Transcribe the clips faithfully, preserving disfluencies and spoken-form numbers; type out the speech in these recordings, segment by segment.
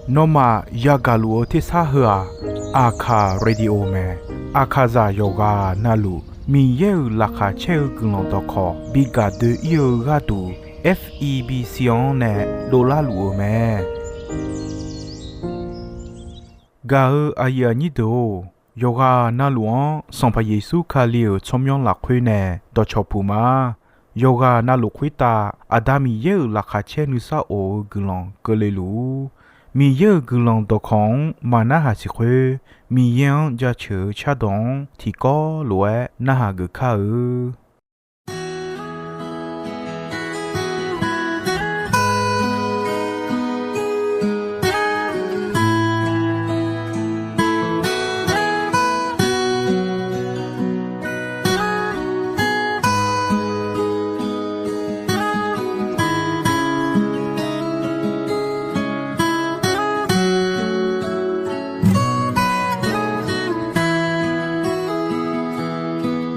Nawmaf yagaq luf-eu tersar heu-aq, Aqkaq Radio mae. Aqkaqzaq yawqghaq navluf Miqyaer-euq laqkhaq caer-eu guiqlanq dawqkawq bi gaq doe-ir-eu gharduq, F E B C-anr nae dovlar luf-eu mae. Gaq-eu aqyuif aqnyir deuq-or, yawqghaq navluf-anr Sanqpaq Yeqsur Kali-euq tsawrmyanr lafkhoer nae dawqcawq puq ma. Yawqghaq navluf khoertav Aqda Miqyaer-euq laqkhaq caer nuisar of-eu guiqlanq keuvle luf-ur. Miqyaer-euq guiqlanq dawqkawq-anr maqnarhaq siq khoer, Miqyaer-anr jaceuq-eu cardawq-anr tiqkawv lof-aer narhaq geuf kar-eu.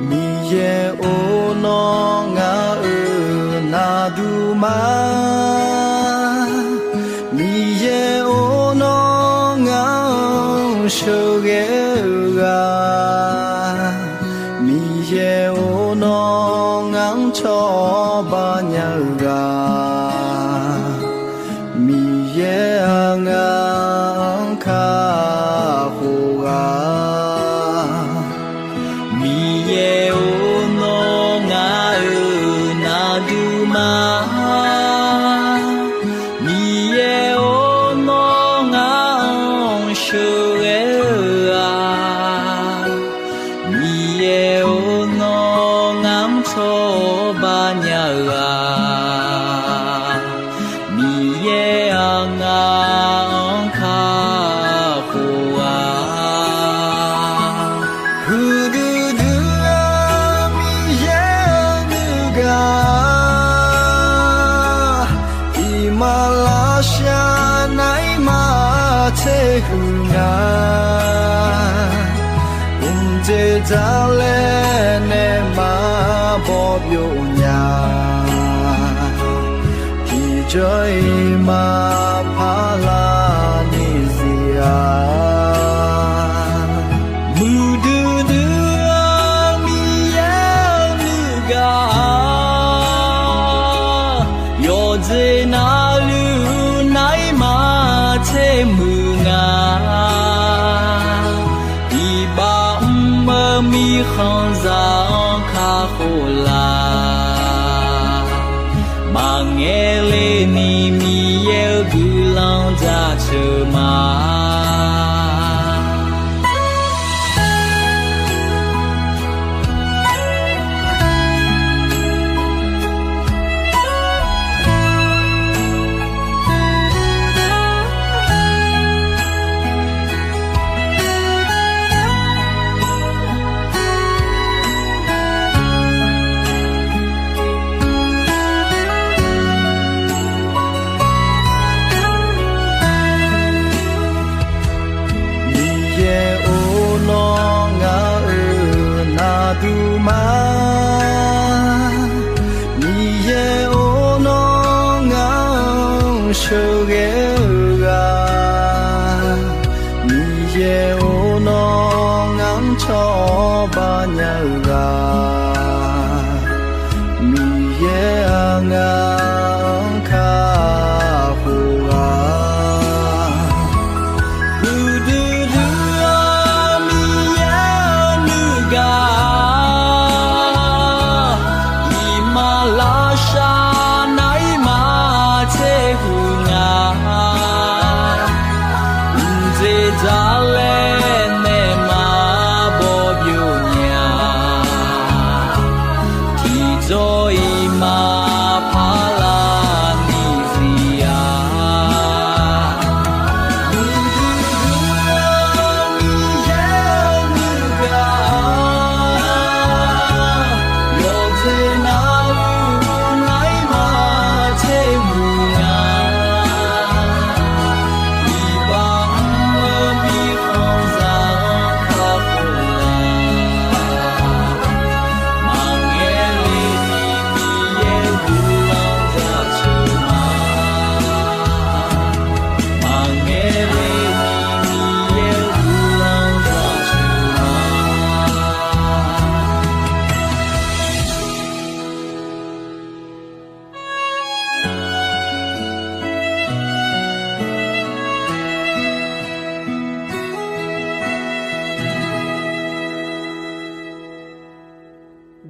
Miqyaer-or, nawr ngaq-euq navduq ma. Miqyaer-or, nawr ngaq-anr sheuqghae-eu ghaq. Miqyaer-or, nawr ngaq-anr cawba nya-eu ghaq. Miqyaer-aq, ngaq-anr kakhof ghaq. Miqyaer-or, nawr ngaq-euq navduq ma. Miqyaer-or, nawr ngaq-anr sheuqghae-eu ghaq. Miqyaer-or, nawr ngaq-anr cawba nya-eu ghaq. Miqyaer-aq, ngaq-anr kakhof ghaq. Huiqdui dui-eu Miqyaer-eu nuigaq, iqmalavshav naeq-aer maqtser huiq nga. Mqdzeq dzaqlaer nae maqbaw byov nya. Tiqjawr-iq maqpar lar ni zir-a. Muiqdui dui-eu Miqyaer-eu nuigaq, yawqjeq navluf naeq-aer maqtser muiq nga. Iqbax mr-eu mirkhanqzaq-anr kakhof laf. Maqngaeq le ni Miqyaer-eu guiqlanq jaceuq ma. Miqyaer-or, nawr ngaq-euq navduq ma. Miqyaer-or, nawr ngaq-anr sheuqghae-eu ghaq. Miqyaer-or, nawr ngaq-anr cawba nya-eu ghaq. Miqyaer-aq, ngaq-anr kakhof ghaq. Huiqdui dui-eu Miqyaer-eu nuigaq, iqmalavshav naeq-aer maqtser huiq nga. Mqdzeq dzaqlaer nae maqbaw byov nya.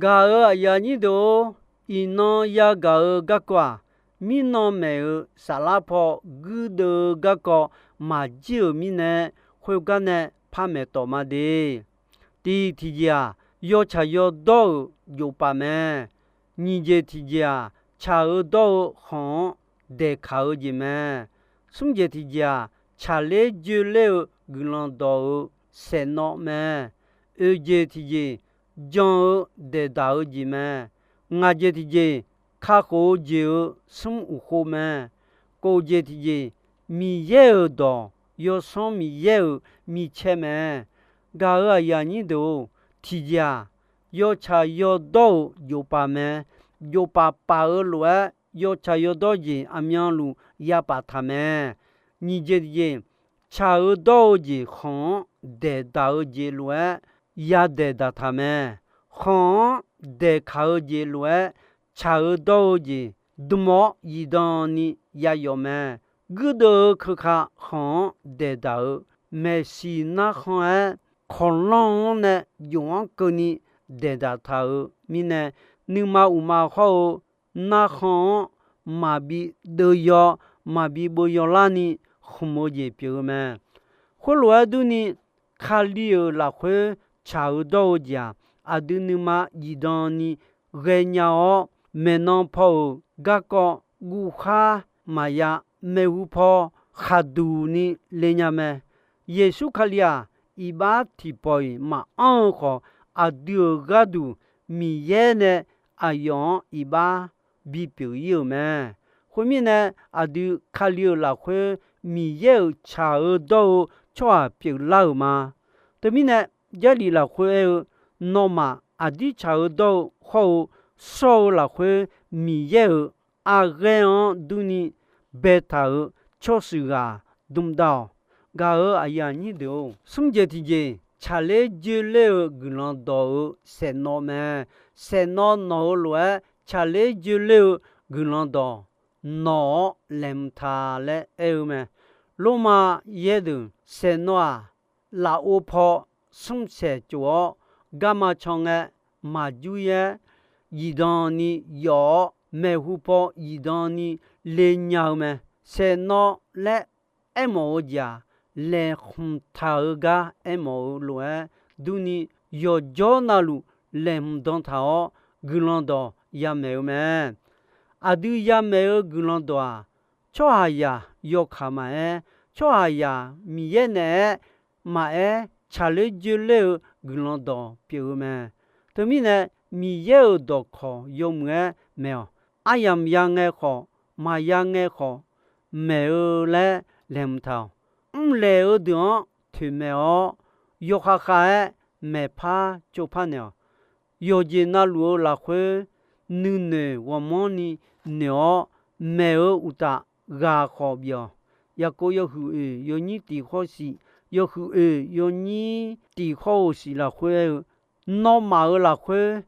Gaq-euq aqyuif aqnyir deuq-or, iqnan yagaq-eu garkawv-aq, mirnan maeq-euq saflar paw guirdeuv-eu garkawv maqjir-euq mirnae, khoergar nae par maeqtawf ma de. Tiq tiqjeq-aq, yawtsaq yawdawr-euq jofpaf mae. Nyiq jeq tiqjeq-aq, tsaq-eu dawr-eu khanq-anr daeqkaq-eu jeq mae. Smr jeq tiqjeq-aq, tsaqler joerler-eu guiqlanq dawq-euq saeqnawv mae. Oeq jeq tiqjeq, jan-eu daeqdaq-eu jeq mae. Ngaq jeq tiqjeq, kakhof-eu jeq-euq smr uqkhov mae. Kof jeq tiqjeq, Miqyaer-euq dawq, Yawsanr Miqyaer-euq micaer mae. Gaq-euq aqyuif aqnyir deuq-or, tiqjeq-aq, yawtsaq yawdawr-euq jofpaf mae. Jofpaf paf-eu lof-aer yawtsaq yawdawr jeq aqmyanluf yapaf taq mae. Nyiq jeq tiqjeq, tsaq-eu dawr-eu jeq khanq-anr daeqdaq-eu jeq lof-aer yadaeq daqtaq mae. Khanq-anr daeqkaq-eu jeq lof-aer tsaq-eu dawr-eu jeq dm-awr zifdan ni yayawf mae. Guirdeuv-eu keuka khanq-anr daeqdaq-euq maeqshi narkhan-aer, kawqlanr-anr nae jof-anr keuvni daeqdaq taq-euq mirnae, nuima uqma hawr-eu narkhan-anr maqbi deuvyaw, maqbi beuvyaw larni khmq-eu jeq pyeuf-eu mae. Khoerlof-aer durni, Kali-euq lafkhoer tsaq-eu dawr-eu jeq-aq, aqdui nuima zifdan ni ghaenya-awr, maeqnan paw-euq garkawv guvkhar maqya, maeqhu paw khaqduq ni le nya mae. Yeqsur Kali-aq, iqbax tiqpawf-iq maqanr-eu khawf, aqdui-euq gharduq Miqyaer nae aqyawf-anr iqbax bipyeuf ir-euq mae. Khoermirnae, aqdui Kali-euq lafkhoer Miqyaer-euq tsaq-eu dawr-eu tsawrhaq pyeuflar-euq ma. Teumirnae, Jarlif lafkhoer aer-eu, nawmaf aqdir tsaq-eu dawr-eu hawr-eu shawr-eu lafkhoer Miqyaer-euq arghaer-anr durni baetaq-euq tsawrshuif ghaq dmdav-awq. Gaq-euq aqyuif aqnyir deuq-or, smr jeq tiqjeq tsaqler joerler-eu guiqlanq dawq-euq saeqnawv mae. Saeqnawv nawq-eu lof-aer tsaqler joerler-eu guiqlanq dawq nawq-awr laeqhmq taq laer aer-eu mae. Lormav yaerdeuq saeqnawv-aq, lafov paw smr saeq cof-awr, garma can ngae maqjur yaer zifdan ni yawf-awr, maeqhu paw zifdan ni le nya-eu mae. Saeqnawv laer aermawf-eu jeq-aq, laeqhmq taq-eu gar aermawf-eu lof-aer durni, yawqjawr navluf laeqhmq dan taq-awr guiqlanq dawq yamaeq-eu mae. Aqdui yamaeq-eu guiqlanq dawq-aq, tsawrhaqzaq yawkaq maqaer, tsawrhaqzaq Miqyaer naeq-aer maqaer, tsaqler joerler-eu guiqlanq dawq pyeuf-eu mae. Teumirnae, Miqyaer-euq dawqkawq yawmuiq-aer maeq-awq. Aryamq ya ngae khawf, maqya ngae khawf, maeq-eu laer laeqhmq taq-awq. Mrlaeq-eu deuq-anr toeqmaeq-awr, yawkhav khav-aer maeqpar tsovpar naeq-awq. Yawqjeq navluf-eu lafkhoer nuinoeq ghawqmanrni noeq-awr, maeq-eu uqtaf ghaq khawf bif-awq. Yaqkov yawhuiq oeq yawnyir tiq khawr siq, yawhuiq oeq yawnyir tiq khawr-euq siq lafkhoer aer-eu, nawmaf-euq lafkhoer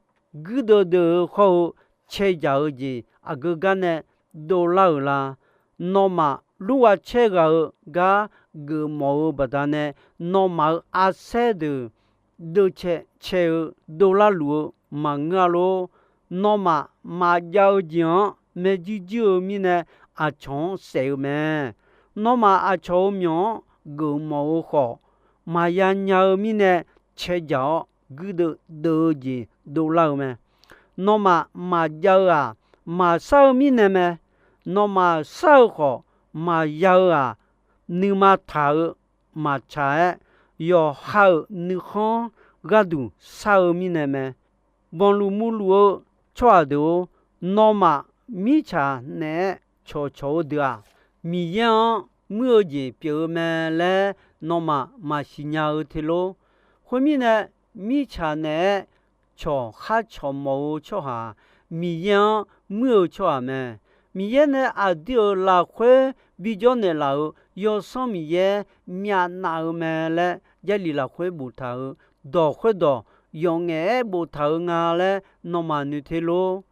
guirdeuv deuv-eu hawr-eu cae jaq-eu jeq aqgeu gar nae dovlar-euq la? Nawmaf lurghav caer ghaq-eu gar geufmawf-eu baqdanae, nawmaf-euq arsaer deuq deuvcae cae-eu dovlar luf-eu maqngeur-a lor. Nawmaf maqjav-eu jeq-anr maerjuir juir-eu mirnae aqcawq-anr saef-eu mae. Nawmaf aqcawq-euq myawq-anr geufmawf-eu khawf, maqya nya-eu mirnae cae jaq-awr guirdeuv deuv-eu jeq dovlar-eu mae. Nawmaf maqjav-eu-aq, maqshar-eu mirnae mae. Nawmaf shar-eu khawf, maqya-eu-aq, nuima taq-eu maqtsaq-aer, yawqha-euq nuikhanr gharduq shar-eu mirnae mae. Banqluf murluf-eu tsawrhaq deuq-or, nawmaf mirtsaq naeq-aer cawqcawq-eu deuq-aq, Miqyaer-anr muir-eu jeq pyeuf-eu mae laer nawmaf maqsiq nya-eu te lor. Khoermirnae, mirtsaq naeq-aer cawq khar cawq mawf-eu tsawrhaq-aq, Miqyaer-anr muir-eu tsawrhaq mae. Miqyaer nae aqdui-euq lafkhoer bijawr naeqlaf-euq Yawsanr Miqyaer myavnav-eu mae laer Jarlif lafkhoer boftaq-euq dawq khoerdawq yawf ngaef-aer boftaq-eu nga laer nawmaf noeq te lor.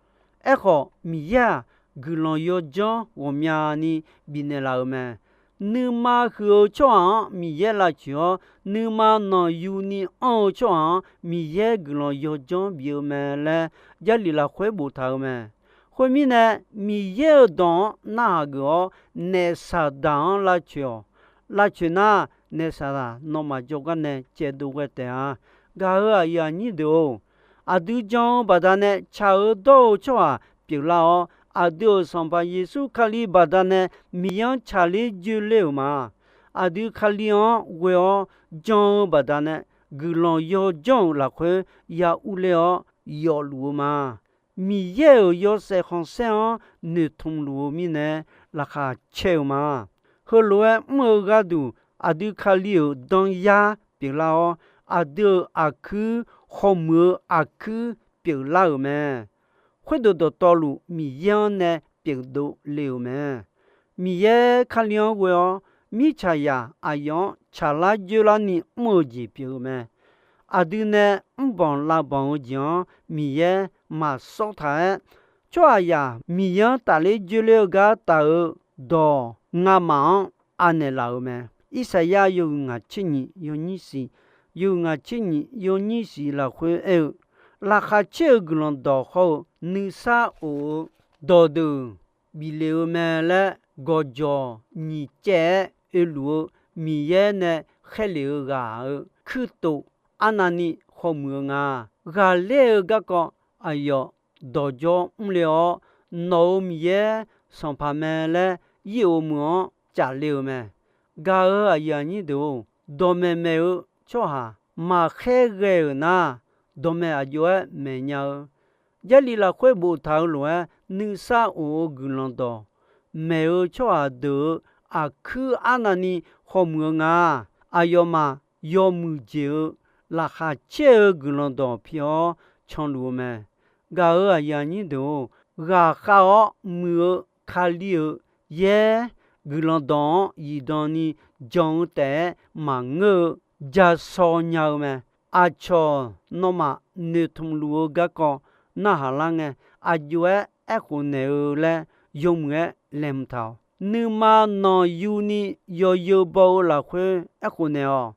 Aerkhawf, Miqyaer-aq, guiqlanq yawdzanr ghawqmyani bifnaeq laf-euq mae. Nuima huiq-eu tsawrhaq-anr Miqyaer lavcoeq-awr, nuima nanqyuni anr-eu tsawrhaq-anr Miqyaer guiqlanq yawdzanr bif-eu mae laer Jarlif lafkhoer boftaq-euq mae. Khoermirnae, Miqyaer-euq dawq-anr narhaq geuf-awr, naef Saqdaq-anr lavcoeq-awq. Lavcoeq nar, naef Saqdaq nawmaf jawrgar nae caevdov ghae taef-a. Gaq-euq aqyuif aqnyir deuq-or, aqdui jan-eu baqdanae tsaq-eu dawr-eu tsawrhaq pyeuflar-awr, aqdui-euq Sanqpaq Yeqsur Kali baqdanae Miqyaer-anr tsaqler joeler-euq ma. Aqdui Kali-anr ghoe-awr jan-eu baqdanae, guiqlanq yawdzanr-euq lafkhoer ya urler-awr yawfluf-eu ma. Miqyaer-euq yawshaef khanqsaer-anr noeqtmq luf-eu mirnae laqkhaq caer-eu ma. Heulof-aer mr-eu gharduq, aqdui Kali-euq danyar pyeuflar-awr, aqdui-euq aqkuir, khawf muiq-eu aqkuir pyeuflar-euq mae. Khoerdeuq dawqtawvluf Miqyaer-anr nae pyeufdov le-euq mae. Miqyaer Kali-anr ghoe-awr, mirtsaqzaq aqyawf-anr tsaqlar joerlarni mr-eu jeq pyeuf-eu mae. Aqdui nae mrbanq lavbanq-eu jeq-anr Miqyaer maqsawr taq-aer, tsawrhaqzaq Miqyaer-anr tafler joerler-eu gar taf-eu dawq ngamaf-anr anaeq laf-euq mae. Irsaqyar yawhuiq ngaq tser nyiq yawnyir siq, yawhuiq ngaq tser nyiq yawnyir siq lafkhoer aer-eu, laqkhaq caer-eu guiqlanq dawq hawr-eu nuisar of-eu dawqdeuq bif le-eu mae laer gawqjawq nyiq caev-aer oeluf-eu Miqyaer nae khaerlef-eu ghaq-euq kuirtof arnavni khawf muiq-eu nga. Ghaqler-eu garkawv aqyawf dawqjawr mrle-awr, nawq-euq Miqyaer Sanqpaq mae laer ir-eu meuq-anr cafle-euq mae. Gaq-euq aqyuif aqnyir deuq-or, dawqmaeq maeq-eu tsawrhaq maqkhaer ghae-euq nar, dawqmaeq aq jov-aer maeq nya-eu. Jarlif lafkhoer boftaq-eu lof-aer, nuisar of-eu guiqlanq dawq maeq-eu tsawrhaq deuq-euq aqkuir arnavni khawf muiq-eu nga. Aqyawfmaf yawmuiq jeq-eu laqkhaq caer-eu guiqlanq dawq pi-awr canluf-eu mae. Gaq-euq aqyuif aqnyir deuq-or, ghaqkhav-awr muiq-eu Kali-euq yaer guiqlanq dawq-anr zifdan ni jan-eu taef-aer maqngeur-eu ja shaw nya-eu mae. Aqcawq nawmaf noeqtmq luf-eu garkawv narhaq lar ngae, aq jov-aer aerkhof naeq-eu laer yawmuiq-aer laeqhmq taq-awq. Nuima nanqyuni yawzeu baw-eu lafkhoer aerkhof naeq-awq.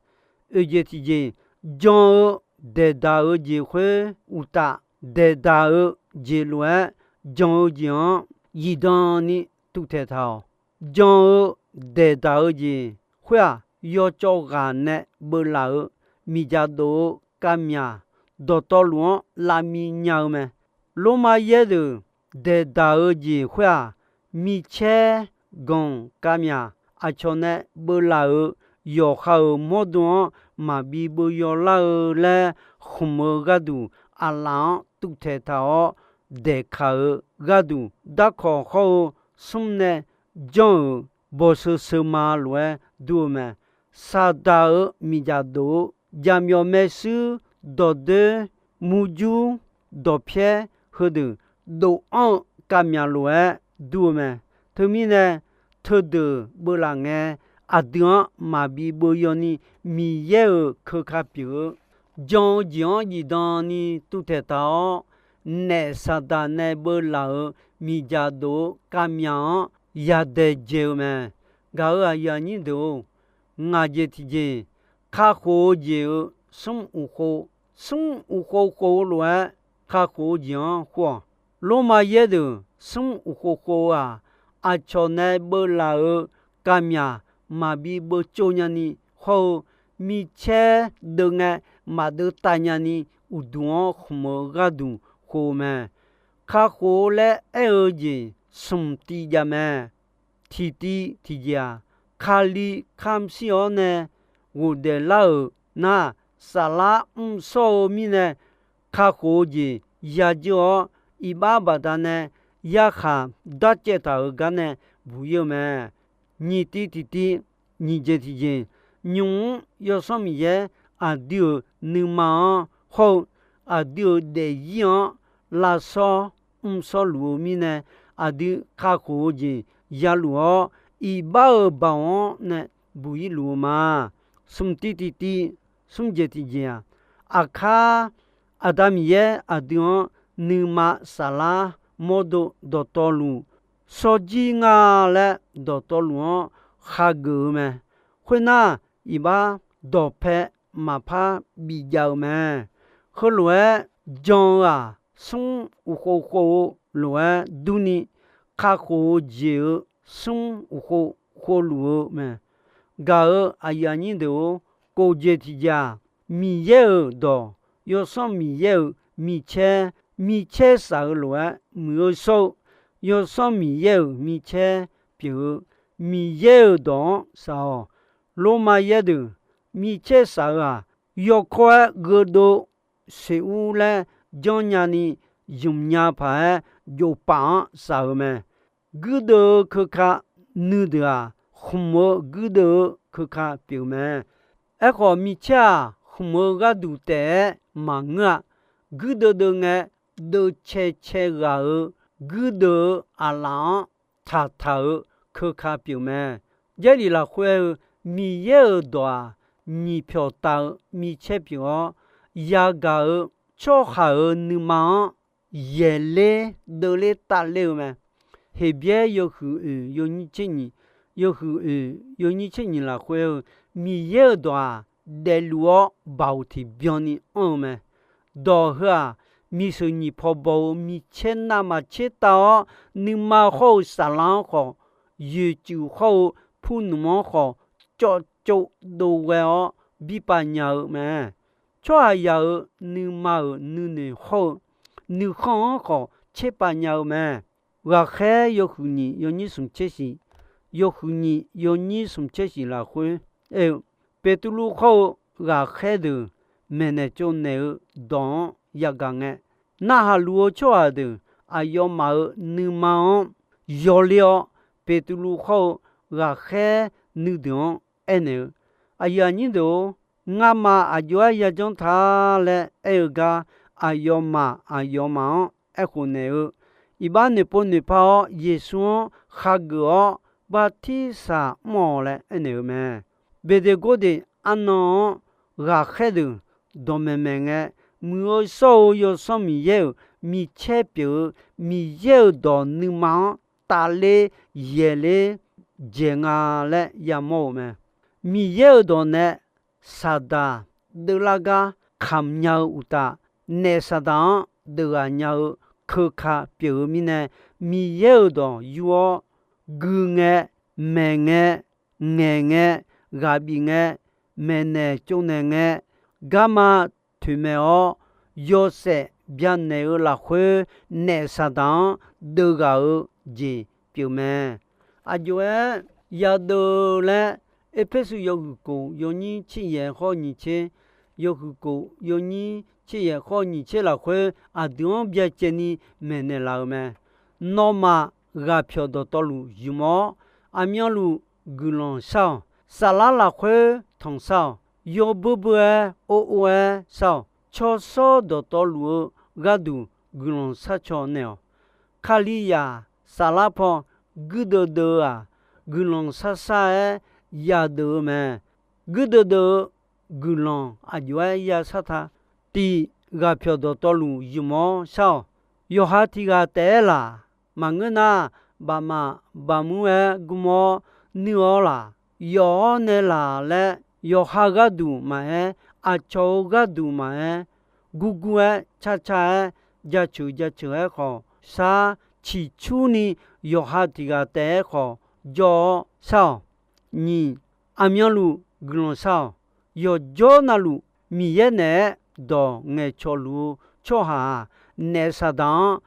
Oeq jeq tiqjeq, jan-eu daeqdaq-eu jeq khoer uqtaf, daeqdaq-eu jeq lof-aer jan-eu jeq-anr zifdan ni tuvtaeq taq-awq. Jan-eu daeqdaq-eu jeq khoer-aq, yawcawv ghaq nae beuvlaf-eu miqdzaq dof-eu kavmyaq dawqtawvluf-anr lavmi nya-eu mae. Lormav yaer deuq daeqdaq-eu jeq khoer-aq, micaer ganq kavmyaq aqcawq nae beuvlaf-euq yawqha-euq mawrdo-anr maqbi beuyaw lar-eu laer khmq-eu gharduq, aqlaf-anr tuvtaeq taq-awr daeqkaq-euq gharduq, darkawq hawr-eu smr nae janr-euq bawqsheu sheu ma lof-aer dur-eu mae. Saqdaq-euq miqdzaq dof-eu jaqmyawf maershuir dawqdoer murjur dawqpyaer heudeuq dof-anr-eu kavmyaq lof-aer dur-eu mae. Teumirnae, teudeuq beuvlaf ngae, aqdui-anr maqbi beuyaw ni Miqyaer-euq keuka pyeuf-eu jan-eu jeq-anr zifdan ni tuvtaeq taq-awr, naef Saqdaq nae beuvlaf-euq miqdzaq dof-eu kavmyaq-anr yadaeq dzaeq-eu mae. Gaq-euq aqyuif aqnyir deuq-or, ngaq jeq tiqjeq, kakhof-eu jeq-eu smr uqkhov, smr uqkhov khov-eu lof-aer kakhof-eu jeq-anr khov-awq. Lormav yaer deuq smr uqkhov khov-eu-aq, aqcawq nae beuvlaf-euq kavmyaq maqbi beuvtsov nyani hawr-eu, micaer deuv ngae maqdeuv tav nyani uqduq-anr khmq-eu gharduq khov-eu mae. Kakhof-eu laer aer-eu jeq smq tiv jav mae. Tiqtiv tiqjeq-aq, Kali kamq shir-awr nae ghofdaef lar-euq nar, saflar mrshawr-eu mirnae kakhof-eu jeq yadzeur-awr, iqbax baqdanae yarkhaq darcaev taq-euq gar nae buq-ir-eu mae. Nyiq tiv tiqtiv, nyiq jeq tiqjeq, nymq-mr Yawsanr Miqyaer aqdui-euq nuima-anr hawr-eu aqdui-euq daefzir-anr lavshawr mrshawr luf-eu mirnae, aqdui kakhof-eu jeq yaluf-awr, iqbax-euq baoq-anr nae buq-ir luf-eu ma. Smq tiv tiqtiv, smr jeq tiqjeq-aq, aqkar Aqda Miqyaer aqdui-anr nuima saflar mawrdo dawqtawvluf shawrjir nga laer dawqtawvluf-anr khageuf-eu mae. Khoernar, iqbax dawqpae maqpar bifjav-eu mae. Heulof-aer jan-eu-aq, smr uqkhov khov-eu lof-aer durni, kakhof-eu jeq-euq smr uqkhov khovluf-eu mae. Gaq-euq aqyuif aqnyir deuq-or, kof jeq tiqjeq-aq, Miqyaer-euq dawq, Yawsanr Miqyaer-euq micaer, micaer shaf-eu lof-aer muiq-eu shawr-eu, Yawsanr Miqyaer-euq micaer pyeuf-eu, Miqyaer-euq dawq-anr shaf-awq. Lormav yaer deuq micaer shaf-eu-aq, yawkawr-aer gheudov soequr laer janrnya ni zmq nya paq-aer jofpaf-anr shaf-eu mae. Guirdeuv-eu keuka nuideuq-aq, khmq-eu guirdeuv-eu keuka pyeuf mae. Aerkhawf, micaer-aq, khmq-eu gharduq taef-aer maqngeur-a. Guirdeuv deuv ngae, deuvcae cae ghaq-euq guirdeuv-eu aqlaf-anr taqtaq-euq keuka pyeuf mae. Jarlif lafkhoer-eu Miqyaer-euq dawq-aq, nyiq pyawq taf-eu micaer pyeuf-awr, yagaq-euq tsawrhaq-euq nuima-anr yaeqler deuvler tavler-eu mae. Heqbyaer yawhuiq oeq yawnyir tser nyiq, yawhuiq oeq yawnyir tser nyiq lafkhoer-eu, Miqyaer-euq dawq-aq, daefluf-awr baoq tiqbyan ni anr-eu mae. Dawq heu-aq, miqsheuq nyiq paw baw-eu micaer navmaqtser tav-awr, nuima hawr-eu saflar-anr khawf, yoeqcuif hawr-eu purnmq-anr khawf, cawvcov dov ghae-awr birpav nya-eu mae. Tsawrhaqzaq-euq nuima-euq nuinoeq hawr-eu nuikhanr-anr khawf, tserpav nya-eu mae. Ghaqkhaer yawhuiq nyiq yawnyir smq tser shiq, yawhuiq nyiq yawnyir smq tser shiq lafkhoer aer-eu, Beqtuvluv hawr-eu ghaqkhaer deuq maeqnaeq tsovnaeq-eu dawq-anr yagaq ngae, narhaq luf-eu tsawrhaq deuq aqyawfmaf-euq nuima-anr yawler-awr, Beqtuvluv hawr-eu ghaqkhaer nuideuq-anr aernaeq-eu, Aqyuif aqnyir deuq-or, ngamaf aqjox-aer yajanr ta laer aer-eu gar, aqyawfmaf aqyawfmaf-anr aerkhof naeq-eu, iqbax noeqpov noeqpar-awr Yeqsur-anr khageuf-awr bartirsaq mr-awq laer aernaeq-eu mae. Beqdeqgordeq arnan-anr ghaqkhaer deuq dawqmaeq maeq ngae, Muiq-eu shawr-eu Yawsanr Miqyaer-euq micaer pyeuf-eu Miqyaer-euq dawq nuima-anr tavler yaeqler dzaeq nga laer yamawr-euq mae. Miqyaer-euq dawq nae Saqdaq deuvlar gar kamq nya-eu uqtaf, naef Saqdaq-anr deuv ghaq nya-eu keuka pyeuf-eu mirnae, Miqyaer-euq dawq yur-awr, gui ngae, maeq ngae, ngaeq ngae, ghaq bif ngae, maeqnaeq tsovnaeq ngae, garma toeqmaeq-awr, yawshaef byanaeq-eu lafkhoer, naef Saqdaq-anr deuv ghaq-eu jeq pyeuf mae. Aqjox-aer yadeuv laer, Erpersu yawhuiq kof yawnyir tser yaef hawr nyiq tser, yawhuiq kof yawnyir tser yaef hawr nyiq tser lafkhoer aqdui-anr byacaevni maeqnaeq laf-eu mae. Nawmaf ghaqpyawq dawqtawvluf ymq-awr, aqmyanluf guiqlanq shar-awq. Saflar lafkhoer tanqshar-awq. Yawbeur beur-aer or or-aer shar-awq. Tsawrshawr dawqtawvluf-eu gharduq guiqlanq sharcaw naeq-awq. Kalizaq saflar paw guirdeuv deuv-eu-aq, guiqlanq sharshar-aer yadeuv-eu mae. Guirdeuv deuv-eu guiqlanq aqjox-aer yashar ta. Tiq, ghaqpyawq dawqtawvluf ymq-awr shar-awq. Yawqha tiq ghaq taef-aer laq. Maqngeur nar, bafmaf bafmur-aer gm-awr nuir-awr laq, yawf-awr nae laq laer, yawqha gharduq maqaer, aqcawq-euq gharduq maqaer, gurgur-aer carcar-aer, jaceuq jaceuq-aer khawf shar, ciqcurni yawqha tiq ghaq taef-aer khawf jawr-awr shar-awq. Nyiq, aqmyanluf guiqlanq shar-awq. Yawqjawr navluf Miqyaer naeq-aer dawq ngaeqcawq luf-eu tsawrhaq-aq, naef Saqdaq-anr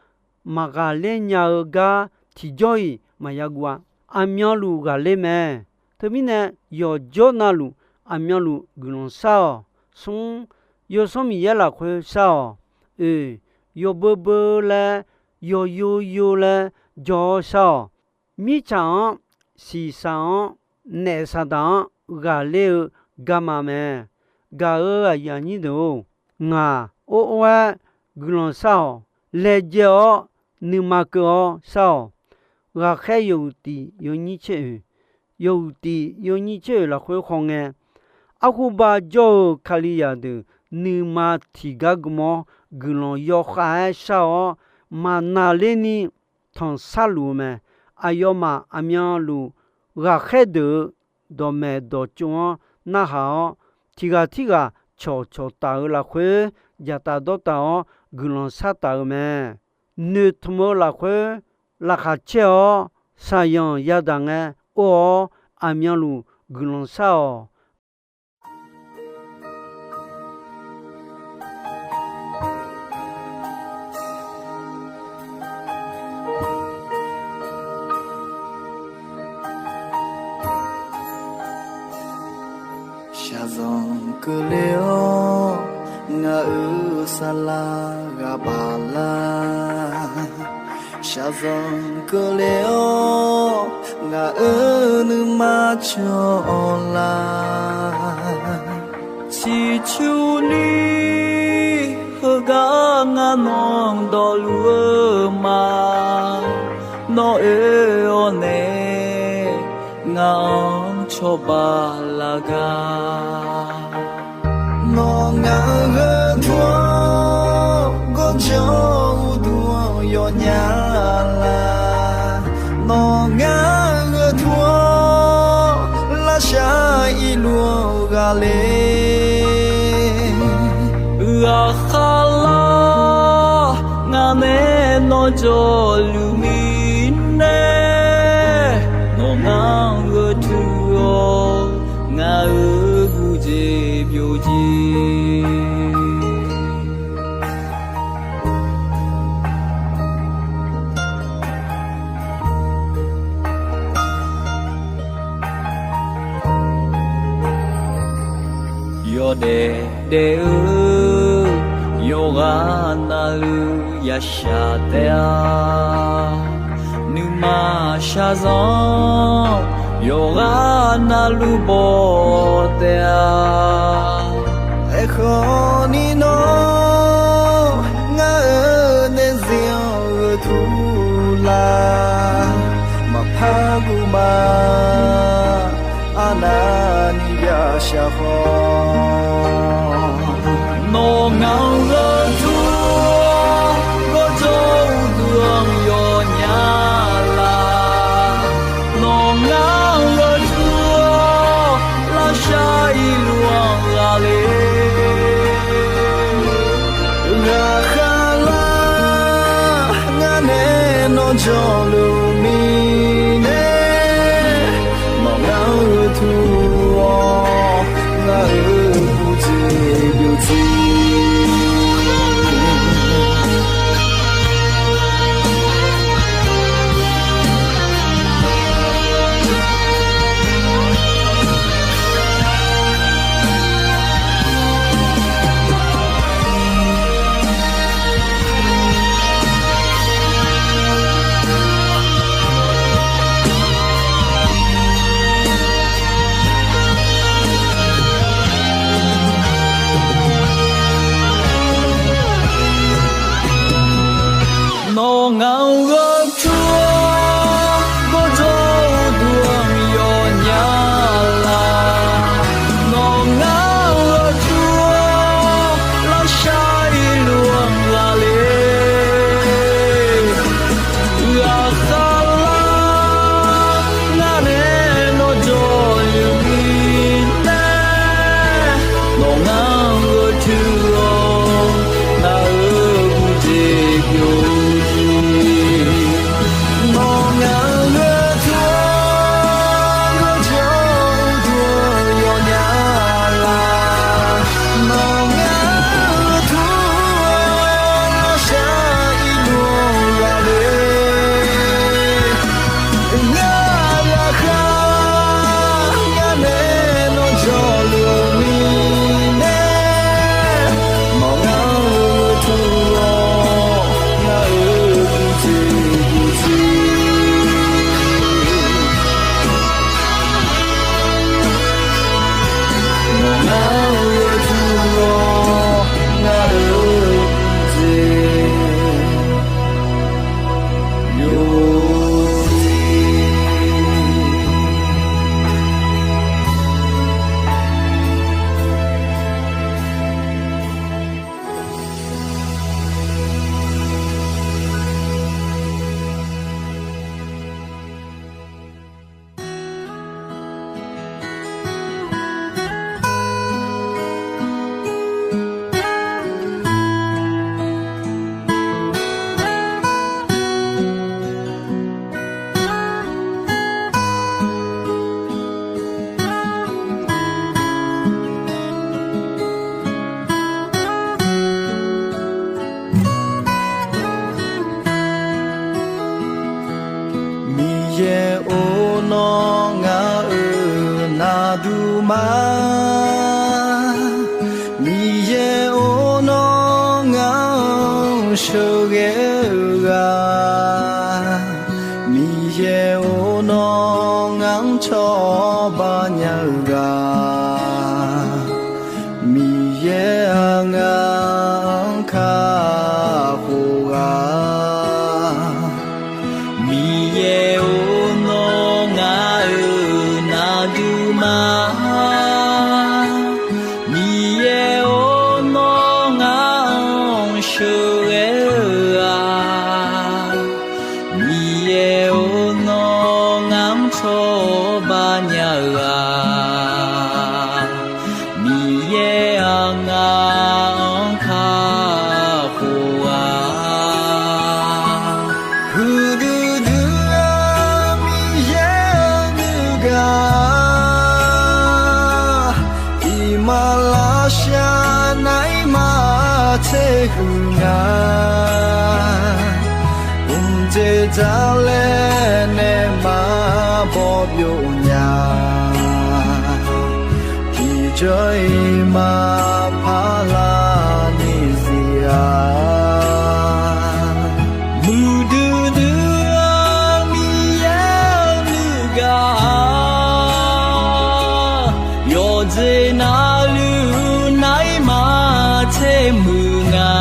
maqghaqler nya-eu gar tiqjawr-iq maqya guv-a. Aqmyanluf ghaqler mae. Teumirnae yawqjawr navluf aqmyanluf guiqlanq shar-awq. Smr, Yawsanr Miqyaer lafkhoer shar-awq. Oeq, yawbeur beur laer, yawyo yo laer jawr-awr shar-awq. Mirtsaq-anr, shiqshaq-anr, naef Saqdaq-anr ghaqler-eu garma mae. Gaq-euq aqyuif aqnyir deuq-or, ngaq or or-aer guiqlanq shar-awq. Laejae-awr nuima keuv-awr shar-awq. Ghaqkhaer yawhuiq tiq yawnyir tser oeq, yawhuiq tiq yawnyir tser oeq lafkhoer khawngae, arhuba jawr-eu Kalizaq deuq nuima tiqgar gm-awr guiqlanq yawkhav-aer shar-awr, maqnaqlerni tanqsharluf-eu mae. Aqyawfmaf aqmyanluf ghaqkhaer deuq-euq dawqmaeq dawqtsov-anr narhaq-awr, tiq ghaq tirghaq cawqcawq taf-eu lafkhoer dzaqtaf dawrtaf-awr guiqlanq shar taf-eu mae. Noeqtmq-eu lafkhoer laqkhaq caer-awr, shaqzanq yadaq ngae or-awr, aqmyanluf guiqlanq shar-awq. Shaqzanq keuvle-awr, ngaq-euq saflar ghaq baq lar. Shaqzanq keuvle-awr, ngaq-euq nuima cawq-awr lar. Ciqcurni heugar ngar nawq dawqluf-eu ma. Nawr oe-awr nae ngaq-anr cawba laf gar. Nawr ngaq-euq gharduq-anr gawrjanr uqduq-anr yawnya lar. Nawr ngaq-euq gharduq-anr lavshar irluf-anr ghaqler. Ghaqkhav lar, ngaq nae nawr jawrluf mirnae, nawr ngar-anr gharduq-awr, ngaq-euq guv jeq byov jer. Yawdaef daef-eu yawqghaq navluf yashaq taef-a. Nuima shaqzanq yawqghaq navluf baw taef-a. Aerkhawf ni nawr ngar-euq daefzir-anr gharduq lar. Maqpar guv ma, arnavni yashaq khawf. Nawr ngaq-euq gharduq-anr gawrjanr uqduq-anr yawnya lar. Nawr ngaq-euq gharduq-anr lavshar irluf-anr ghaqler. Ghaqkhav lar, ngar nae nawr jawrluf mirnae, nawr ngaq-euq gharduq-awr, ngaq-euq guv jeq byov jer. Nawr ngaq-euq gharduq-anr gawrjanr uqduq-anr yawnya lar. Nawr ngaq-euq gharduq-anr lavshar irluf-anr ghaqler. Ghaqkhav lar, ngar nae nawr jawrluf mirnae, nawr ngaq-euq gharduq-awr, ngaq-euq guv jeq byov jer. Nawr ngaq-euq gharduq-anr gawrjanr uqduq-anr yawnya lar. Nawr ngaq-euq gharduq-anr lavshar irluf-anr ghaqler. Ngar ghaqkhav, ngar nae nawr jawrluf-eu mirnae, Aqduimaf, Miqyaer-or, nawr ngaq-anr sheuqghae-eu ghaq, Miqyaer-or, nawr ngaq-anr cawba nya-eu ghaq, Miqyaer-aq, ngaq-anr kakhof ghaq. Miqyaer-or, nawr ngaq-euq naqduimaf, Miqyaer-or, nawr ngaq-anr sheuqghae-eu ghaq, Miqyaer-or, nawr ngaq-anr cawba nya-eu ghaq, Miqyaer-aq, ngaq-anr kakhof ghaq. Huiqdui dui-eu Miqyaer-eu nuigaq, iqmalavshav naeq-aer maqtser huiq nga. Mqdzeq dzaq laer nae maqbaw byov nya. Tiqjawr-iq maqpar lar ni zif-a. Muiqdui dui-eu Miqyaer-eu nuigaq, yawqjeq navluf naeq-aer maqtser muiq nga.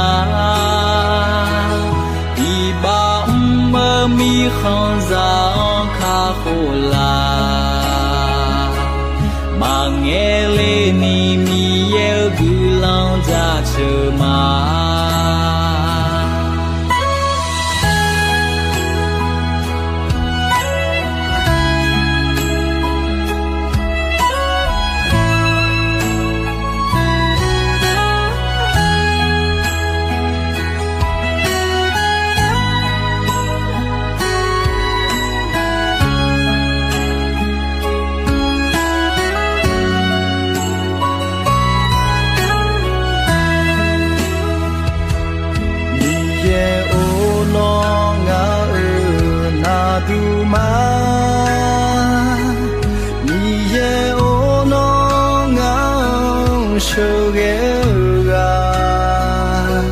Iqbax mr-eu mirkhanqzaq-anr kakhof laf. Maqngaeq le ni Miqyaer-eu guiqlanq jaceuq ma. Miqyaer-or, nawr ngaq-euq naqduimaf, Miqyaer-or, nawr ngaq-anr sheuqghae-eu ghaq,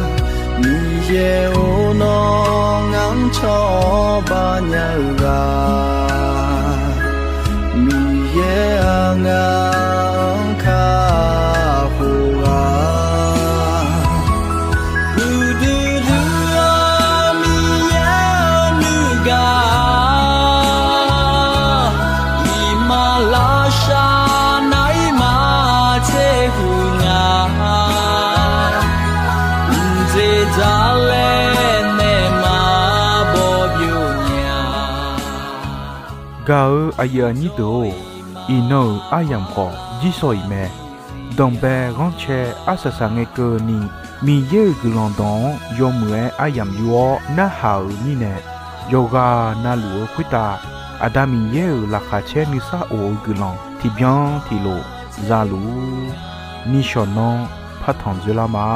Miqyaer-or, nawr ngaq-anr cawba nya-eu ghaq, Miqyaer-aq, ngaq-anr kakhof ghaq. Huiqdui dui-eu Miqyaer-eu nuigaq, iqmalavshav naeq-aer maqtser huiq nga. Mqdzeq dzaq laer nae maqbaw byov nya. Gaq-eu aqyuif aqnyir deuq-or, iqnan-euq aryamq khawf jirsawq iq mae. Danqbae ghanrcae arsaq saq ngae keuvni, Miqyaer-euq guiqlanq dawq-anr yawmuiq-aer aryamq yur-awr narhaq-euq mirnae, yawqghaq navluf-eu khoertav Aqda Miqyaer-euq laqkhaq caer nuisar of-eu guiqlanq tiqbyan tiqlof zaluf-ur. Nishawq nanr partanq dzoerlar ma.